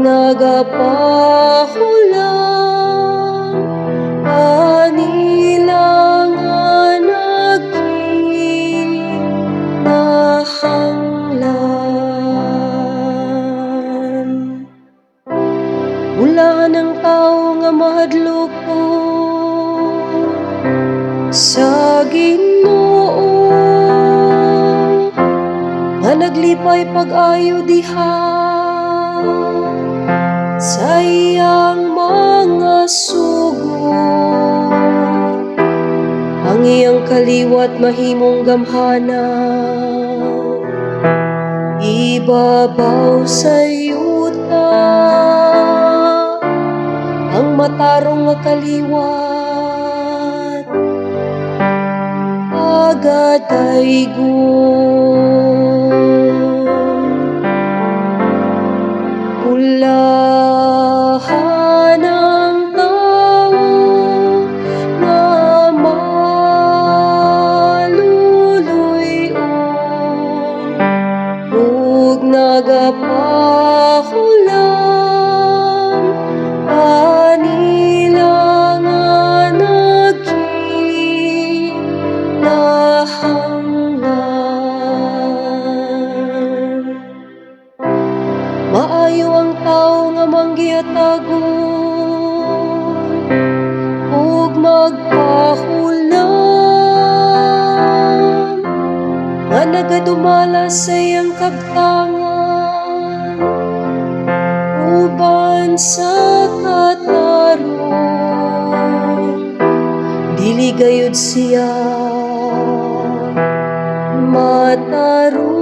Nagapahulam anila nga nagkinahanglan. Bulahan ang tao nga mahadlokon sa Ginoo, nga naglipay pag-ayo diha sa iyang mga sugo. Ang iyang kaliwat mahimong gamhanan ibabaw sa yuta. Ang matarong nga kaliwat pagadaygon. Bulahan ang tao nga maluluy-on ug nagapahulam anila nga nagkinahanglan. Maayo ang tao nga manggihatagon ug magpahulam, nga nagadumala sa iyang kabtangan uban sa katarong. Dili gayud siya matarong.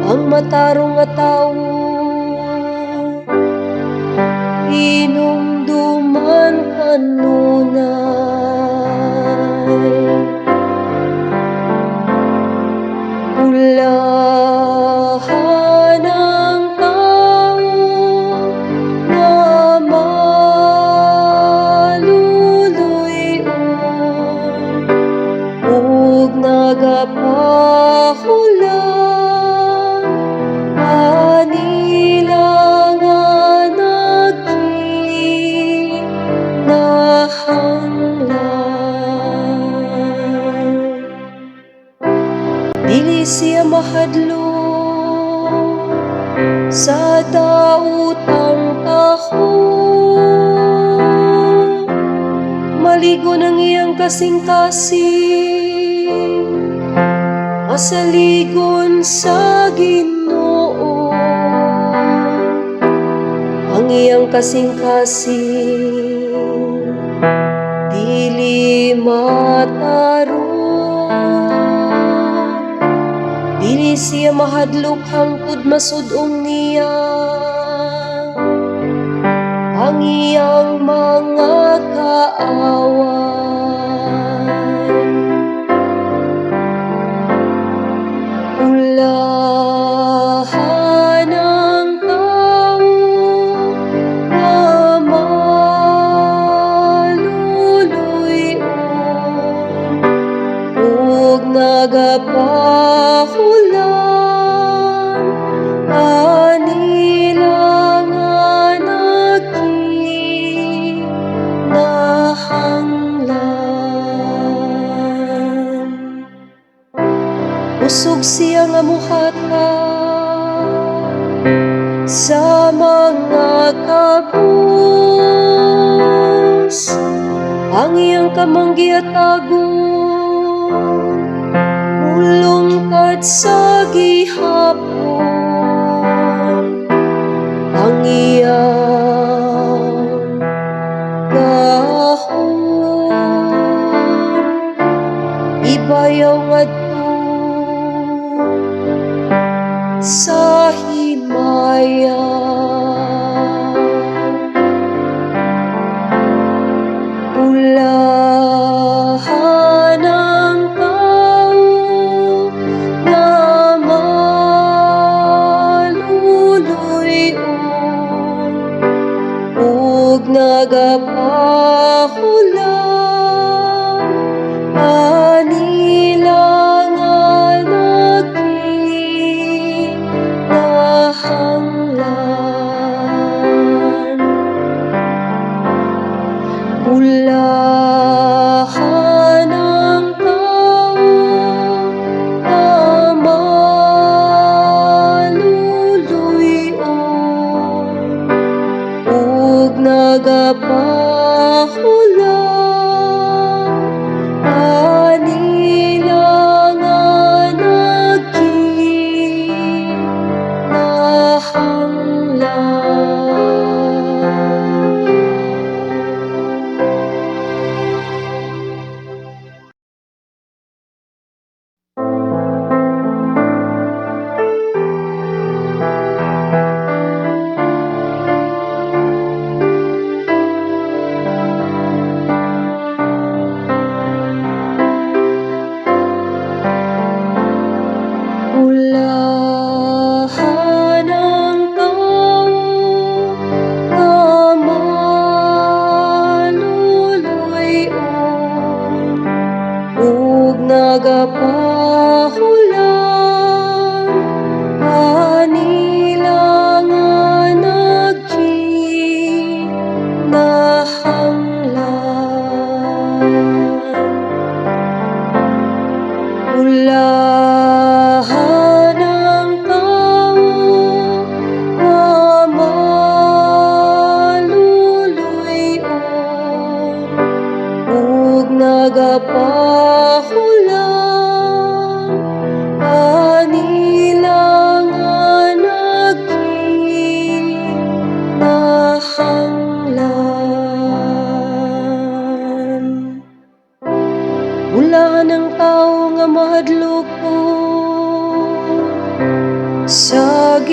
Ang matarong nga tawo hinumduman kanunay. Bulahan ang tao nga maluluy-on ug nagapahulam anila nga nagkinahanglan. Dili siya mahadlok sa daotang taho. Maligon ang iyang kasing-kasing, masaligon sa Ginoo. Ang iyang kasing-kasing dili matarong. Dili siya mahadlok hangtod masud-ong niya ang iyang mga kaaway. Bulahan ang tao nga maluluy-on ug nagapahulam anila nga nagkinahanglan. Kusog siya nga muhatag sa mga kabus. Ang iyang kamang gihatagon mulungtad sa gihapon. Ang iyang gahom ibayaw ngadto sa himaya. Bulahan ang tao nga maluluy-on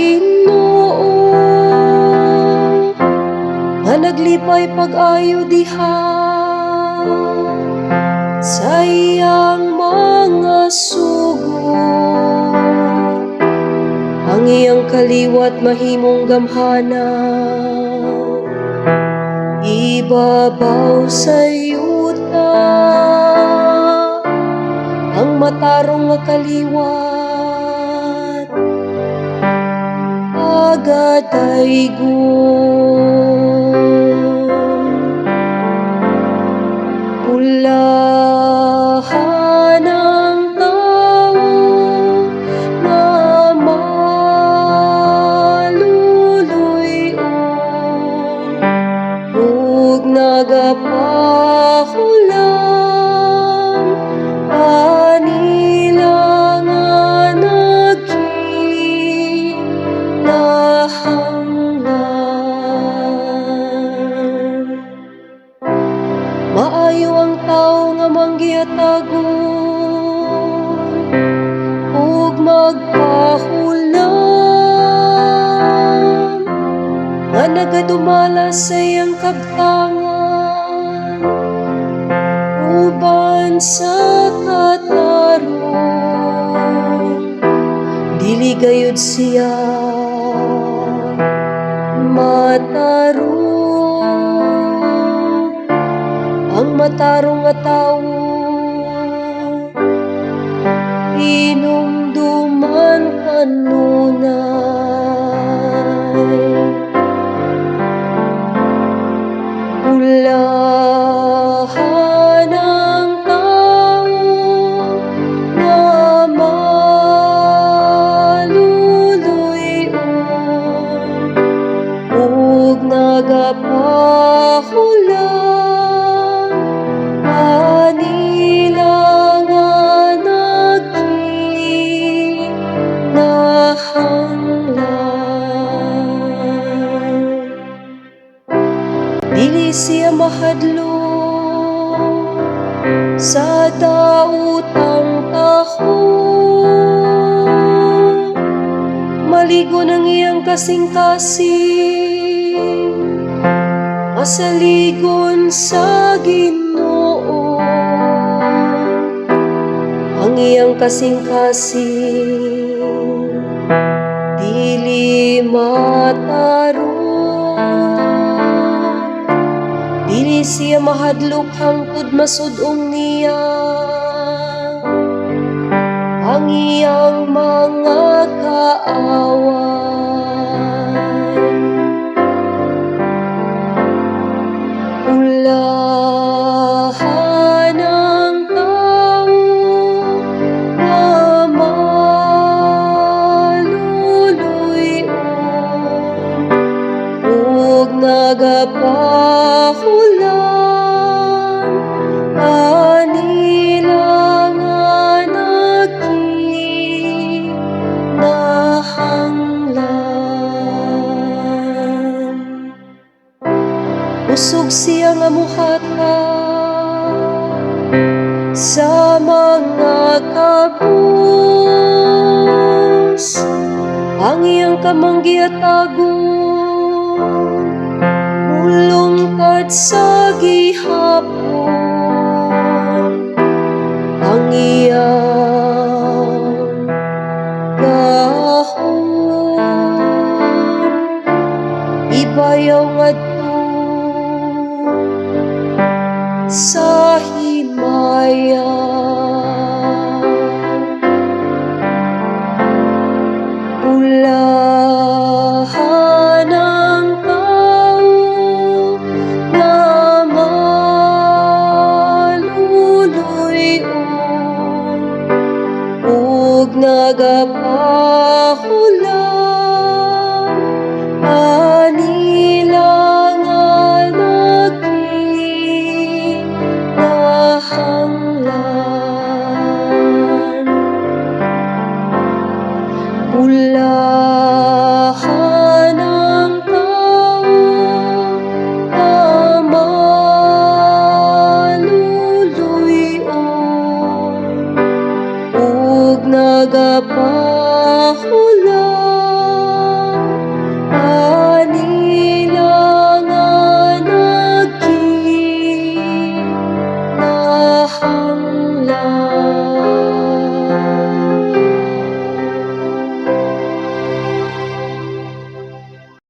Ginoo nga naglipay pag-ayo diha sa iyang mga sugo. Ang iyang kaliwat mahimong gamhanan ibabaw sa yuta. Ang matarong nga kaliwat pagadaygon. Bulahan ang tao nga maluluy-on ug nagapahulam anila nga nagkinahanglan. Maayo ang tao nga manggihatagon ug magpahulam nga nagadumala sa iyang kabtangan uban sa katarong. Dili gayud siya matarong. Ang matarong nga tawo hinumduman kanunay. Bulahan ang tao nga maluluy-on ug nagapahulam anila nga nagkinahanglan. Dili siya mahadlok sa daotang taho. Maligon ang iyang kasing-kasing, masaligon sa Ginoo. Ang iyang kasing-kasing dili matarong. Dili siya mahadlok hangtod masud-ong niya ang iyang mga kaaway. Bulahan ang tao nga maluluy-on ug nagapahulam anila nga nagkinahanglan. Kusog siya nga muhatag sa mga kabus. Ang iyang kamang gihatagon mulungkad sa gihapon. Ang iyang gahom ibayaw ngadto sa himaya. Bulahan ang tao nga maluluy-on ug nagapahulam.